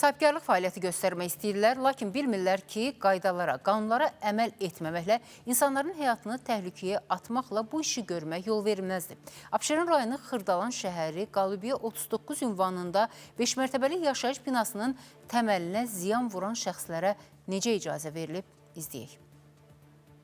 Sahibkarlıq fəaliyyəti göstərmək istəyirlər, lakin bilmirlər ki, qaydalara, qanunlara əməl etməməklə insanların həyatını təhlükəyə atmaqla bu işi görmək yol verilməzdi. Abşeron rayonu Xırdalan şəhəri Qalıbiyə 39 ünvanında 5 mərtəbəli yaşayış binasının təməlinə ziyan vuran şəxslərə necə icazə verilib, izləyək.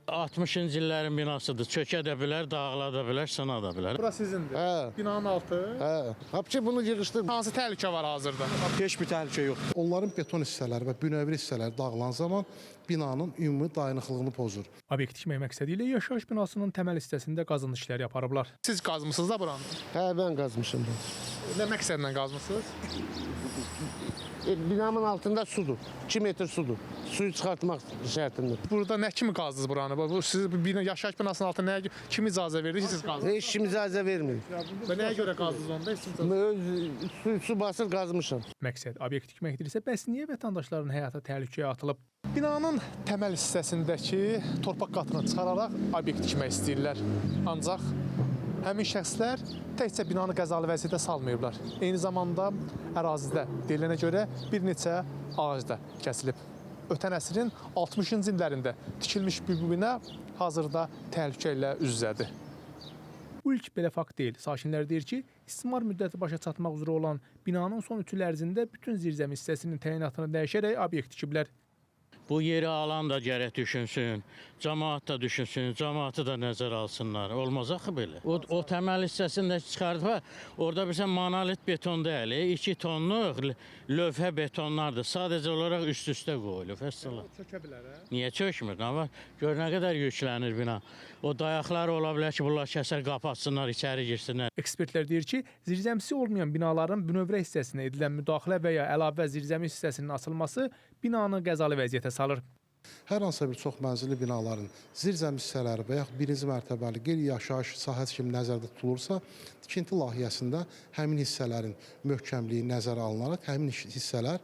60-cı illərin binasıdır. Çökə də bilər, dağıla da bilər, sına da bilər. Bura sizindir. Hə. Binanın altı. Hə. Hapçı bunu yığışdır. Hansı təhlükə var hazırda? Heç bir təhlükə yoxdur. Onların beton hissələri və bünövrə hissələri dağılan zaman binanın ümumi dayanıqlığını pozur. Obyekt tikmək məqsədi ilə yaşayış binasının təməl hissəsində qazıntı işləri aparıblar. Siz qazmısınız da buranı. Hə, mən qazmışam. Nə məqsədlə qazmısınız? Binamın altında sudur. 2 metr sudur. Suyu çıxartmaq şərtində. Burada nə kimi qazdınız buranı? Bu siz bina yaşayış binasının altında nəyə kim icazə verdi ki, siz qazdınız? Heç kim icazə vermir. Və nəyə görə qazdınız onda? Heç kim icazə- Mən öz su basır qazmışam. Məqsəd obyekt tikməkdirsə, bəs niyə vətəndaşların həyatı təhlükəyə atılıb? Binanın təməl hissəsindəki torpaq qatını çıxararaq obyekt tikmək istəyirlər. Ancaq həmin şəxslər təkcə binanı qəzalı vəziyyətə salmayıblar. Eyni zamanda ərazidə deyilənə görə bir neçə ağac da kəsilib. Ötən əsrin 60-cı illərində tikilmiş bu bina hazırda təhlükə ilə üz-üzədir. Bu ilk belə fakt deyil. Sakinlər deyir ki, istismar müddəti başa çatmaq üzrə olan binanın son 3 il ərzində bütün zirzəmi hissəsinin təyinatını dəyişərək obyekt tikiblər. Bu yeri alan da gərək düşünsün, camaat da düşünsün, camaatı da nəzərə alsınlar. Olmaz axı belə. O təməl hissəsini də çıxardılar. Orada bilirsən monolit beton deyil, 2 tonluq lövhə betonlardır. Sadəcə olaraq üst-üstə qoyulub. Vəssalam. Çökə bilər, hə? Niyə çökmür? Nə var? Gör nə qədər yüklənir bina. O dayaqlar ola bilər ki, bunlar kəsər qapatsınlar, içəri girsinlər. Ekspertlər deyir ki, zirzəmisi olmayan binaların bünövrə hissəsinə edilən müdaxilə və ya əlavə zirzəmi hissəsinin açılması binanı qəzalı vəziyyətə salır. Hər hansısa bir çox mənzilli binaların zirzəmi hissələri və yaxud birinci mərtəbəli qeyri-yaşayış sahəsi kimi nəzərdə tutulursa, tikinti layihəsində həmin hissələrin möhkəmliyi nəzərə alınaraq həmin hissələr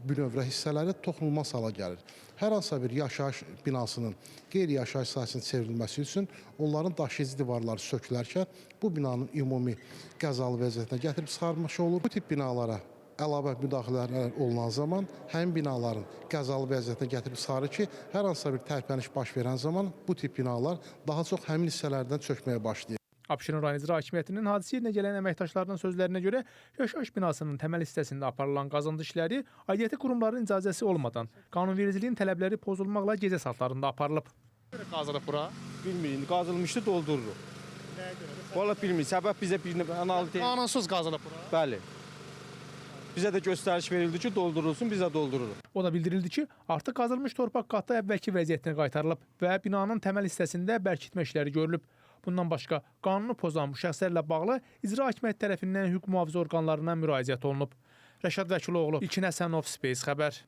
bünövrə hissələri toxunulmaz hala gəlir. Hər hansısa bir yaşayış binasının qeyri-yaşayış sahəsinin çevrilməsi üçün onların daşıyıcı divarları sökülərkən bu binanın ümumi qəzalı vəziyyətinə gətirib çıxarmış olur. Bu tip binalara əlavə müdaxilələr olunan zaman həmin binaların qəzalı vəziyyətinə gətirib çıxarır ki, hər hansısa bir tərpəniş baş verən zaman bu tip binalar daha çox həmin hissələrdən çökməyə başlayır. Abşeron rayon İcra Hakimiyyətinin hadisə yerinə gələn əməkdaşlarının sözlərinə görə yaşayış binasının təməl hissəsində aparılan qazıntı işləri aidiyyəti qurumların icazəsi olmadan qanunvericiliyin tələbləri pozulmaqla gecə saatlarında aparılıb. Qazılıb bura. Bilmirik, indi qazılmışdı, doldururuq. Nəyə görə? Vallahi bilmirik, səbəb bizə bir analiz. Qanunsuz qazılıb bura. Bəli. Bizə də göstəriş verildi ki, doldurulsun, biz də doldururuq. O da bildirildi ki, artıq qazılmış torpaq qatı əvvəlki vəziyyətinə qaytarılıb və binanın təməl hissəsində bərkitmə işləri görülüb. Bundan başqa qanunu pozan bu şəxslərlə bağlı İcra Hakimiyyəti tərəfindən hüquq mühafizə orqanlarına müraciət olunub. Rəşad Vəkiloğlu, İlkin Həsənov, Space xəbər.